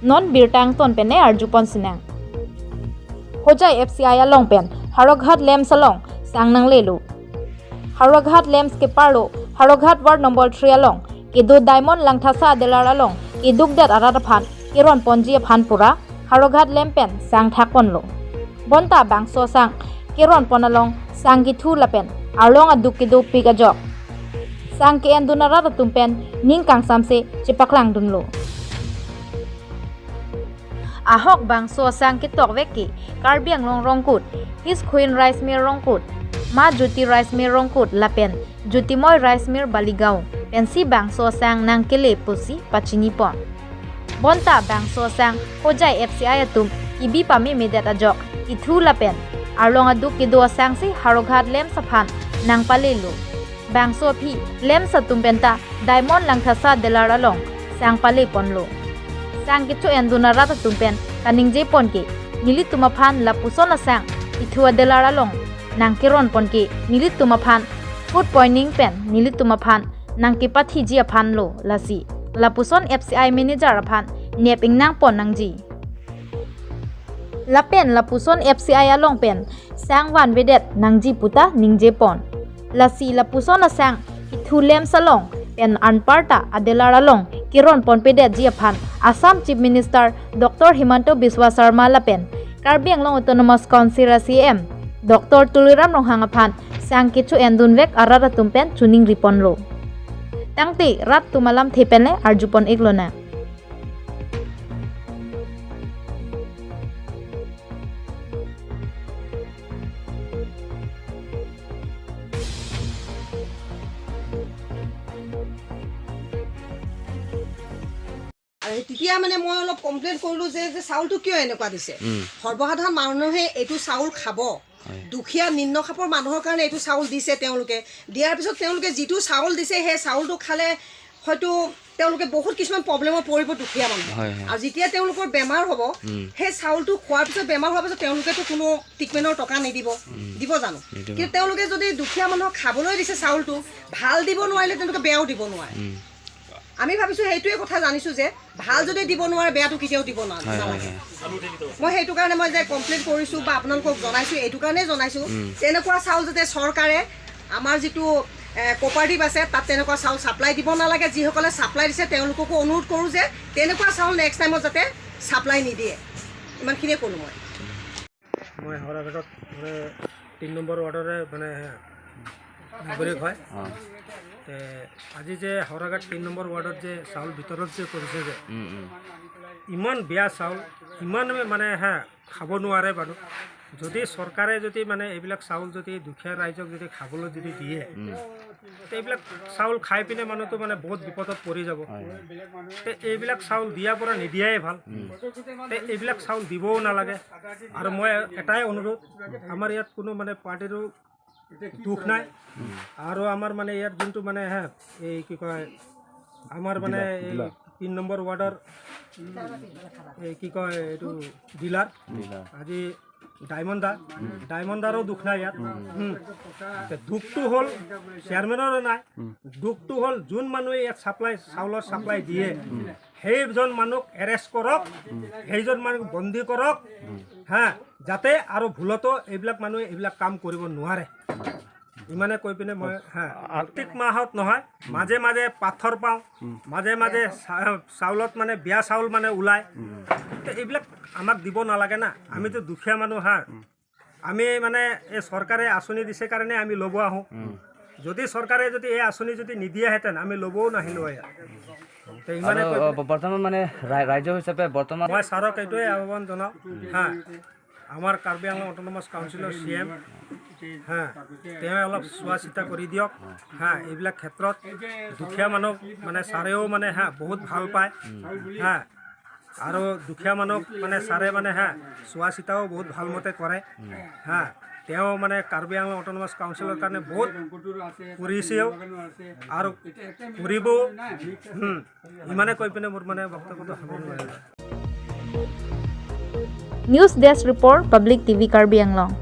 Non birtang ton pene arjupon sinang. Hojai FCI along pen Haroghat Lems along sang nang lelu. Haroghat Lems ke parlo Haroghat ward number 3 along kidu diamond langthasa delar along kiduk det arata phan kiron ponji phan pura Haroghat lempen sang thakon lo. Bonta bangso sang kiron ponalong sang ki thu lapen arlong aduk kidu pik ajok. Sang ki endunara tumpen ningkang samse chipaklang dunlo. Ahok bangso sang ki tok veki Karbi Anglong Rongkut His Queen Rice Mill Rongkut Ma Jyoti Rice Mill Rongkut lapen Jyotimoy Rice Mill Baligaon pensi bangso sang nang kele pusi pachini pon. Bonta bangso sang Hojai FCI atum kibi pami medet ajok kithu lapen arlong aduk kido sang si Haroghat lem saphan nang palelu. Bangso phi lem satum penta diamond langthasa delar along sang pale ponlo. Sang kichu enduna rata tumpen kaningje ponke nili tumaphan lapusona sang ithua delar along nang kiron ponke nili tumaphan food poisoning pen nili tumaphan nang ki pathi ji aphan lo lasi lapuson FCI manager aphan nep ingnang pon nangji. Lapen lapuson FCI along pen sang wan vedet nangji puta ningje pon. Lasi lapuson asang ithu lem salong pen anparta adelar along kiron pon pedet ji aphan Assam Chief Minister Dr. Himanta Biswa Sarma lapen Karbi Anglong Autonomous Council CM Dr. Tuliram Ronghang aphan sang kichu endunvek arara tumpen chuning ripon lo. Tangti rat tumalam thepenle arjupon iglona. তেতিয়া মানে মই অলপ complain কৰিলোঁ যে চাউলটো কিয় এনেকুৱা দিছে, সৰ্বসাধাৰণ মানুহে এইটো চাউল খাব, দুখীয়া নিম্ন খাপৰ মানুহৰ কাৰণে এইটো চাউল দিছে তেওঁলোকে। দিয়াৰ পিছত তেওঁলোকে যিটো চাউল দিছে সেই চাউলটো খালে হয়তো তেওঁলোকে বহুত কিছুমান প্ৰব্লেমত পৰিব দুখীয়া মানুহ। আৰু যেতিয়া তেওঁলোকৰ বেমাৰ হ'ব সেই চাউলটো খোৱাৰ পিছত বেমাৰ হোৱাৰ পিছত তেওঁলোকেতো কোনো ট্ৰিটমেণ্টৰ টকা নিদিব, দিব জানো? কিন্তু তেওঁলোকে যদি দুখীয়া মানুহক খাবলৈ দিছে চাউলটো ভাল দিব নোৱাৰিলে তেওঁলোকে বেয়াও দিব নোৱাৰে। আমি ভাবিছোঁ সেইটোৱে কথা জানিছোঁ যে ভাল যদি দিব নোৱাৰে বেয়াটো কেতিয়াও দিব নালাগে। মই সেইটো কাৰণে মই যে কমপ্লেইন কৰিছোঁ বা আপোনালোকক জনাইছোঁ এইটো কাৰণেই জনাইছোঁ, তেনেকুৱা চাউল যাতে চৰকাৰে আমাৰ যিটো কোপাৰেটিভ আছে তাত তেনেকুৱা চাউল ছাপ্লাই দিব নালাগে। যিসকলে ছাপ্লাই দিছে তেওঁলোককো অনুৰোধ কৰোঁ যে তেনেকুৱা চাউল নেক্সট টাইমত যাতে ছাপ্লাই নিদিয়ে। ইমানখিনিয়ে ক'লোঁ মই। মই হাওৰাঘাটত মানে 3 নম্বৰ ৱাৰ্ডৰে মানে নাগৰিক হয়। আজি যে হাওৰাঘাট 3 নম্বৰ ৱাৰ্ডত যে চাউল বিতৰণ যে কৰিছে যে ইমান বেয়া চাউল, ইমান মানে হা খাব নোৱাৰে মানুহ। যদি চৰকাৰে যদি মানে এইবিলাক চাউল যদি দুখীয়া ৰাইজক যদি খাবলৈ যদি দিয়ে, এইবিলাক চাউল খাই পিনে মানুহটো মানে বহুত বিপদত পৰি যাব। এইবিলাক চাউল দিয়াৰ পৰা নিদিয়াই ভাল, এইবিলাক চাউল দিবও নালাগে। আৰু মই এটাই অনুৰোধ, আমাৰ ইয়াত কোনো মানে পাৰ্টিৰো দুখ নাই, আৰু আমাৰ মানে ইয়াত যোনটো মানে হে এই কি কয় আমাৰ মানে এই 3 নম্বৰ ৱাৰ্ডৰ এই কি কয় এইটো ডিলাৰ আজি ডায়মণ্ড দা, ডায়মণ্ড দাৰো দুখ নাই ইয়াত। দুখটো হ'ল চেয়াৰমেনৰো নাই, দুখটো হ'ল যোন মানুহে ইয়াত ছাপ্লাই চাউলৰ ছাপ্লাই দিয়ে সেইজন মানুহক এৰেষ্ট কৰক, সেইজন মানুহক বন্দী কৰক, হা, যাতে আৰু ভুলতো এইবিলাক মানুহে এইবিলাক কাম কৰিব নোৱাৰে। ইমানে কৈ পিনে মই হা প্ৰত্যেক মাহত নহয় মাজে মাজে পাথৰ পাওঁ, মাজে মাজে চাউলত মানে বেয়া চাউল মানে ওলায়। এইবিলাক আমাক দিব নালাগে না, আমিতো দুখীয়া মানুহ হা। আমি মানে এই চৰকাৰে আঁচনি দিছে কাৰণে আমি ল'ব আহোঁ। যদি চৰকাৰে যদি এই আঁচনি যদি নিদিয়াহেঁতেন আমি ল'বও নাহিলোঁ ইয়াত। ইমানে বৰ্তমান মানে ৰাজ্য হিচাপে বৰ্তমান মই ছাৰক এইটোৱে আহ্বান জনাওঁ, হা, আমাৰ কাৰ্বি আংলং অট'নমাছ কাউন্সিলৰ CM হা, তেওঁ অলপ চোৱা চিতা কৰি দিয়ক হা। এইবিলাক ক্ষেত্ৰত দুখীয়া মানুহক মানে ছাৰেও মানে হা বহুত ভাল পায় হা, আৰু দুখীয়া মানুহক মানে ছাৰে মানে হা চোৱা চিতাও বহুত ভালমতে কৰে হা। তেওঁ মানে কাৰ্বি আংলং অট'নমাছ কাউন্সিলৰ কাৰণে বহুত কৰিছেও আৰু কৰিবও। ইমানে কৈ পিনে মোৰ মানে বক্তব্যটো সামৰণি মাৰিলোঁ। News desk report, Public TV Karbi Anglong.